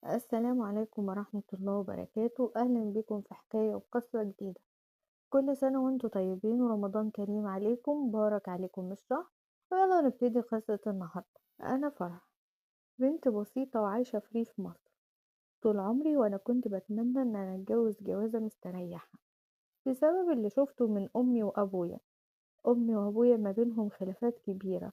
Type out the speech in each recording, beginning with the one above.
السلام عليكم ورحمة الله وبركاته. أهلا بكم في حكاية وقصة جديدة. كل سنة وانتم طيبين ورمضان كريم عليكم، بارك عليكم الشهر. ويلا نبتدي قصة النهاردة. أنا فرح، بنت بسيطة وعايشة في ريف مصر. طول عمري وأنا كنت بتمنى إن أنا أتجوز جوازة مستريحة، بسبب اللي شفته من أمي وأبويا. أمي وأبويا ما بينهم خلافات كبيرة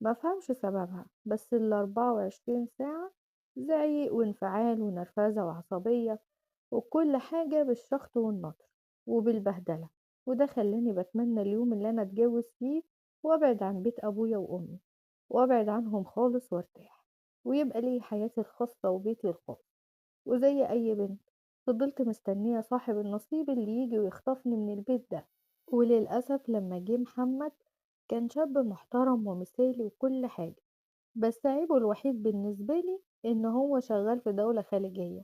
ما فهمش سببها، بس 24 ساعة زعيق وانفعال ونرفزة وعصبية، وكل حاجة بالشخط والنطر وبالبهدلة. وده خلاني بتمنى اليوم اللي أنا أتجوز فيه وأبعد عن بيت أبويا وأمي، وأبعد عنهم خالص وارتاح، ويبقى لي حياتي الخاصة وبيتي الخاص. وزي أي بنت فضلت مستنية صاحب النصيب اللي يجي ويخطفني من البيت ده. وللأسف لما جه محمد كان شاب محترم ومثالي وكل حاجة، بس عيبه الوحيد بالنسبة لي إن هو شغال في دولة خليجية،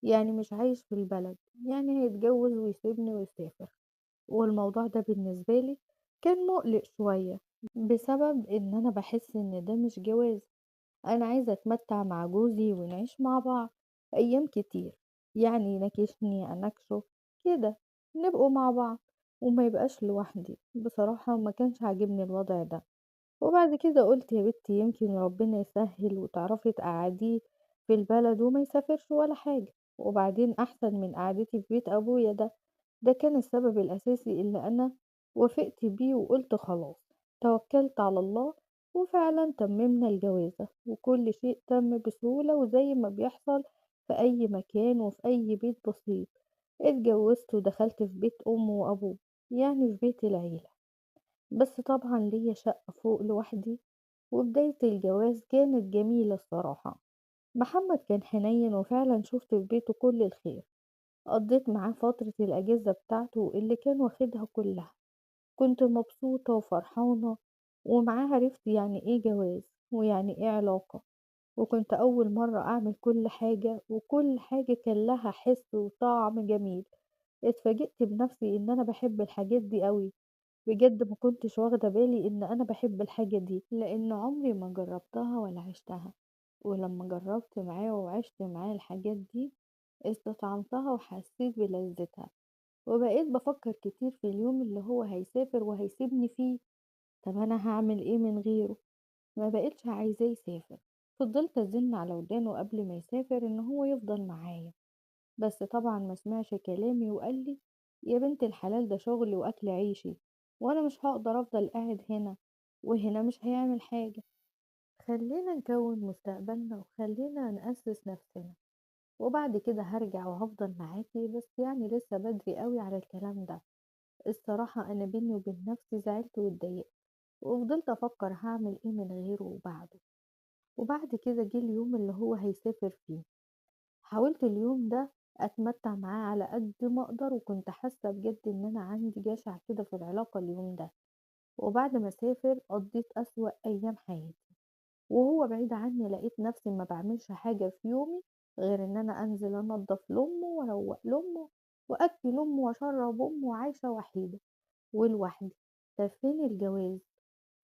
يعني مش عايش في البلد، يعني هيتجوز ويسيبني ويسافر. والموضوع ده بالنسبة لي كان مقلق شوية، بسبب إن أنا بحس إن ده مش جواز. أنا عايزة أتمتع مع جوزي ونعيش مع بعض أيام كتير، يعني يناكشني أناكشه كده، نبقوا مع بعض وما يبقاش لوحدي. بصراحة ما كانش عاجبني الوضع ده. وبعد كده قلت يا بنتي يمكن ربنا يسهل وتعرفي تقعديه في البلد وما يسافرش ولا حاجة، وبعدين أحسن من قعدتي في بيت أبويا ده. ده كان السبب الأساسي اللي أنا وافقت بيه وقلت خلاص توكلت على الله. وفعلا تممنا الجوازة وكل شيء تم بسهولة، وزي ما بيحصل في أي مكان وفي أي بيت بسيط. اتجوزت ودخلت في بيت أمه وأبوه، يعني في بيت العيلة، بس طبعا ليا شقة فوق لوحدي. وبداية الجواز كانت جميلة الصراحة. محمد كان حنين وفعلا شفت في بيته كل الخير. قضيت معاه فترة الأجازة بتاعته اللي كان واخدها كلها، كنت مبسوطة وفرحانة، ومعاه عرفت يعني ايه جواز ويعني ايه علاقة. وكنت أول مرة أعمل كل حاجة، وكل حاجة كان لها حس وطعم جميل. اتفاجئت بنفسي إن أنا بحب الحاجات دي قوي، بجد ما كنتش واخدة بالي إن أنا بحب الحاجة دي، لأن عمري ما جربتها ولا عشتها. ولما جربت معاه وعشت معاه الحاجات دي استطعمتها وحسيت بلذتها. وبقيت بفكر كتير في اليوم اللي هو هيسافر وهيسيبني فيه، طب أنا هعمل إيه من غيره؟ ما بقيتش عايزاه يسافر. فضلت أزن على ودانه قبل ما يسافر إن هو يفضل معايا، بس طبعا ما سمعش كلامي وقال لي يا بنت الحلال ده شغلي وأكل عيشي، وأنا مش هقدر أفضل قاعد هنا، وهنا مش هيعمل حاجة. خلينا نكون مستقبلنا وخلينا نأسس نفسنا، وبعد كده هرجع وهفضل معاكي، بس يعني لسه بدري قوي على الكلام ده. الصراحة أنا بيني وبين نفسي زعلت واتضايقت، وفضلت أفكر هعمل إيه من غيره وبعده. وبعد كده جه اليوم اللي هو هيسافر فيه. حاولت اليوم ده أتمتع معاه على قد ما أقدر، وكنت حاسة بجد إن أنا عندي جشع كده في العلاقة اليوم ده. وبعد ما سافر قضيت أسوأ أيام حياتي وهو بعيد عني. لقيت نفسي ما بعملش حاجة في يومي غير إن أنا أنزل أنظف لأمه وأروق لأمه وأكل أمه وأشرب أمه، وعايشة وحيدة ولوحدي. طب فين الجواز؟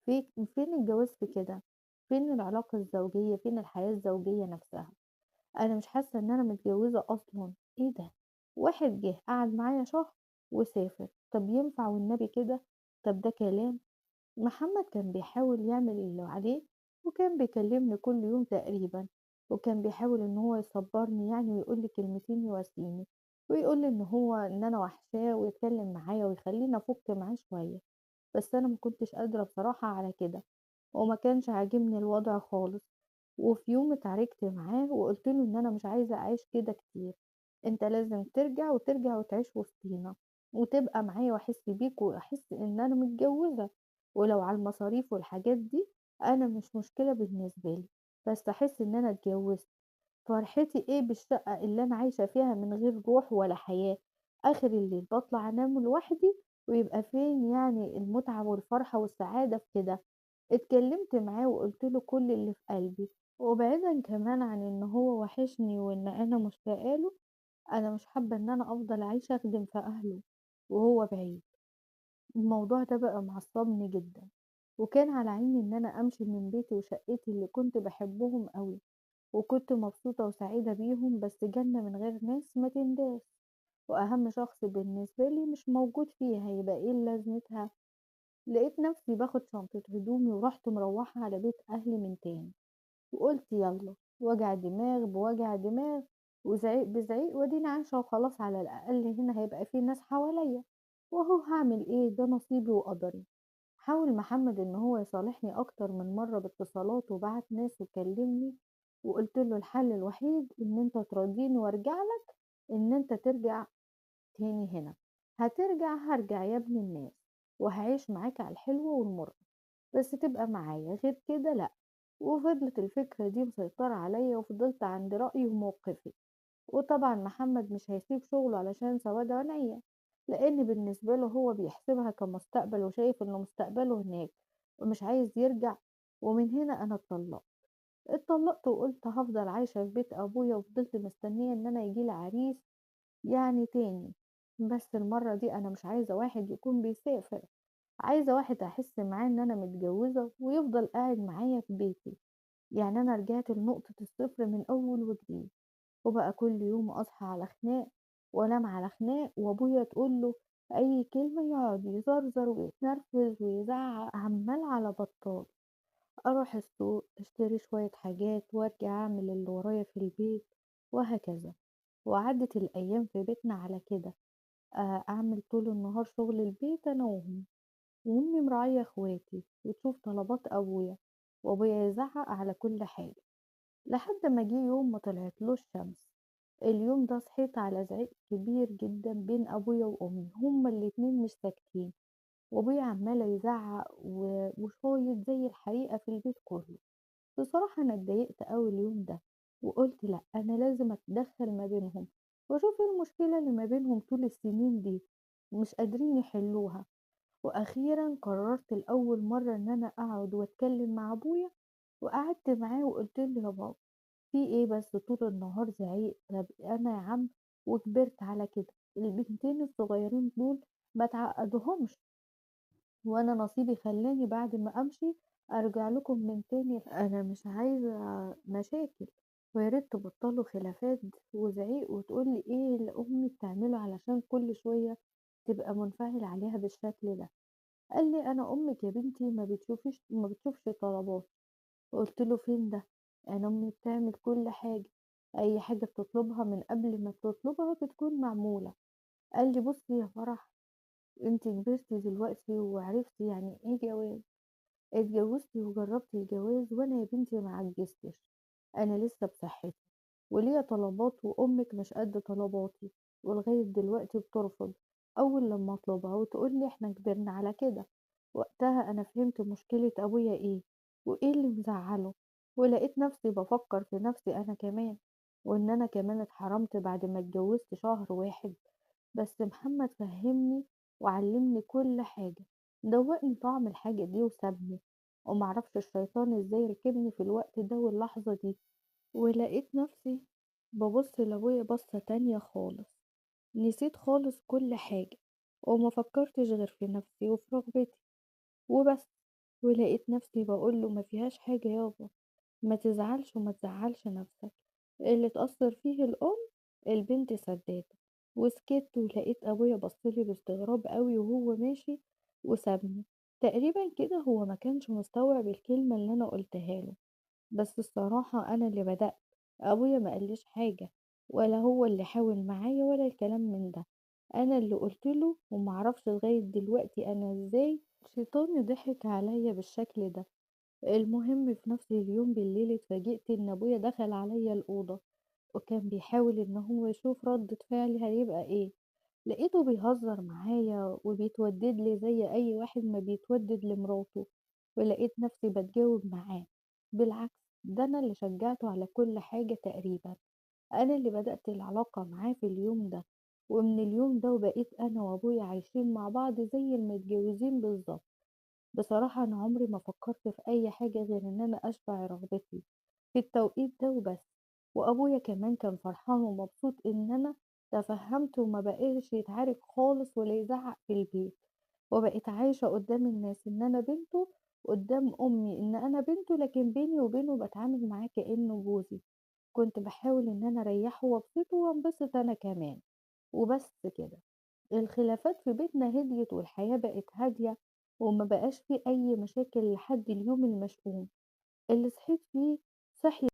فين الجواز في كده؟ فين العلاقة الزوجية؟ فين الحياة الزوجية نفسها؟ أنا مش حاسة إن أنا متجوزة أصلا. إيه ده؟ واحد جه قعد معايا شهر وسافر، طب ينفع والنبي كده؟ طب ده كلام؟ محمد كان بيحاول يعمل اللي عليه، وكان بيكلمني كل يوم تقريبا، وكان بيحاول إن هو يصبرني يعني، ويقول لي كلمتين يواسيني، ويقول لي إن أنا وحشاه، ويتكلم معايا ويخليني أفك معاه شوية. بس أنا ما كنتش قادرة بصراحة على كده، وما كانش عاجبني الوضع خالص. وفي يوم اتعاركت معاه وقلت له ان انا مش عايزه اعيش كده كتير، انت لازم ترجع وترجع وتعيش وسطينا وتبقى معايا واحس بيك واحس ان انا متجوزه، ولو على المصاريف والحاجات دي انا مش مشكله بالنسبه لي، بس احس ان انا اتجوزت. فرحتي ايه بالشقه اللي انا عايشه فيها من غير روح ولا حياه؟ اخر الليل بطلع انام لوحدي، ويبقى فين يعني المتعه والفرحه والسعاده في كده؟ اتكلمت معاه وقلت له كل اللي في قلبي، وبعيدا كمان عن ان هو وحشني وان انا مشتاقه له، انا مش حابه ان انا افضل عايشه اخدم في اهله وهو بعيد. الموضوع ده بقى معصبني جدا، وكان على عيني ان انا امشي من بيتي وشقتي اللي كنت بحبهم قوي. وكنت مبسوطة وسعيدة بيهم، بس جنة من غير ناس ما تنداس، وأهم شخص بالنسبة لي مش موجود فيها، يبقى إيه لازمتها؟ لقيت نفسي باخد شنطة هدومي ورحت مروحة على بيت أهلي من تاني، وقلت يلا وجع دماغ بوجع دماغ وزعيق بزعيق، واديني عايشة وخلاص، على الأقل هنا هيبقى في ناس حواليا، وهو هعمل إيه، ده نصيبي وقدري. حاول محمد إن هو يصالحني أكتر من مرة باتصالات، وبعت ناس وكلمني، وقلت له الحل الوحيد إن أنت تراضيني وأرجع لك، إن أنت ترجع تاني هنا، هترجع هرجع يا ابن الناس، وهعيش معاك على الحلو والمر، بس تبقى معايا، غير كده لأ. وفضلت الفكرة دي مسيطرة عليا، وفضلت عند رأيي وموقفي. وطبعا محمد مش هيسيب شغله علشان سواد عينيا، لأن بالنسبة له هو بيحسبها كمستقبل، وشايف إنه مستقبله هناك ومش عايز يرجع. ومن هنا أنا اتطلقت وقلت هفضل عايشة في بيت أبويا، وفضلت مستنية إن أنا يجيلي عريس يعني تاني، بس المرة دي أنا مش عايزة واحد يكون بيسافر، عايزة واحد أحس معاه إن أنا متجوزة ويفضل قاعد معايا في بيتي. يعني أنا رجعت لنقطة الصفر من أول وجديد، وبقى كل يوم أصحى على خناق وأنام على خناق، وأبويا تقول له أي كلمة يقعد يزرزر ويتنرفز ويزعق عمال على بطال. أروح السوق أشتري شوية حاجات وأرجع أعمل اللي ورايا في البيت وهكذا. وعدت الأيام في بيتنا على كده، أعمل طول النهار شغل البيت أنا وأمي، وأمي مراعية إخواتي وتشوف طلبات أبويا، وأبويا يزعق على كل حاجة، لحد ما جه يوم ما طلعتلوش شمس. اليوم ده صحيت على زعيق كبير جدا بين أبويا وأمي، هما الاتنين مش ساكتين، وأبويا عمال يزعق وشايط زي الحريقة في البيت كله. بصراحة أنا اتضايقت أوي اليوم ده، وقلت لأ أنا لازم أتدخل ما بينهم وأشوف إيه المشكلة اللي ما بينهم طول السنين دي ومش قادرين يحلوها. وأخيرا قررت لأول مرة إن أنا أقعد وأتكلم مع أبويا، وقعدت معاه وقلت له يا بابا في إيه بس طول النهار زعيق؟ طب أنا يا عم وكبرت على كده، البنتين الصغيرين دول ما تعقدهمش، وأنا نصيبي خلاني بعد ما أمشي أرجع لكم من تاني، أنا مش عايزة مشاكل، ويا ريت تبطلوا خلافات وزعيق، وتقولي إيه اللي أمي بتعمله علشان كل شوية تبقى منفعل عليها بالشكل ده. قال لي أنا أمك يا بنتي ما بتشوفش طلبات. قلت له فين ده؟ أنا أمي بتعمل كل حاجة، أي حاجة بتطلبها من قبل ما بتطلبها بتكون معمولة. قال لي بصي يا فرح، انتي كبرتي دلوقتي وعرفتي يعني ايه جواز، اتجوزتي وجربتي الجواز، وانا يا بنتي ما عجزتش، انا لسه بصحتي وليا طلبات، وامك مش قد طلباتي، ولغايه دلوقتي بترفض اول لما اطلبها وتقول لي احنا كبرنا على كده. وقتها انا فهمت مشكله ابويا ايه وايه اللي مزعله، ولقيت نفسي بفكر في نفسي انا كمان، وان انا كمان اتحرمت بعد ما اتجوزت شهر واحد. بس محمد فهمني وعلمني كل حاجة، دوقني طعم الحاجة دي وسابني، ومعرفش الشيطان ازاي ركبني في الوقت ده واللحظة دي. ولقيت نفسي ببص لابويا بصة تانية خالص، نسيت خالص كل حاجة، وما فكرتش غير في نفسي وفي رغبتي وبس. ولقيت نفسي بقوله ما فيهاش حاجة يابا، ما تزعلش وما تزعلش نفسك، اللي تأثر فيه الأم البنت سدادة. وسكت، ولقيت أبويا بصلي باستغراب قوي وهو ماشي وسابني. تقريبا كده هو ما كانش مستوعب الكلمة اللي أنا قلتها له، بس الصراحة أنا اللي بدأت، أبويا ما قاليش حاجة، ولا هو اللي حاول معايا ولا الكلام من ده، أنا اللي قلت له. ومعرفش لغاية دلوقتي أنا إزاي شيطاني ضحك عليا بالشكل ده. المهم في نفس اليوم بالليل اتفاجئت إن أبويا دخل عليا الأوضة، وكان بيحاول إن هو يشوف ردة فعلي هيبقى إيه. لقيته بيهزر معايا وبيتودد لي زي أي واحد ما بيتودد لمراته، ولقيت نفسي بتجاوب معاه. بالعكس ده أنا اللي شجعته على كل حاجة تقريبا، أنا اللي بدأت العلاقة معاه في اليوم ده. ومن اليوم ده وبقيت أنا وأبويا عايشين مع بعض زي المتجوزين بالظبط. بصراحة أنا عمري ما فكرت في أي حاجة غير إن أنا أشبع رغبتي في التوقيت ده وبس. وأبويا كمان كان فرحان ومبسوط إن أنا تفهمت وما بقاش يتعارك خالص ولا يزعق في البيت، وبقيت عايشة قدام الناس إن أنا بنته، قدام أمي إن أنا بنته، لكن بيني وبينه بتعامل معاه كأنه جوزي. كنت باحاول إن أنا أريّحه وأبسطه وأنبسط أنا كمان، وبس كده. الخلافات في بيتنا هديت والحياة بقت هادية وما بقاش في أي مشاكل لحد اليوم المشؤوم اللي صحيت فيه. صحي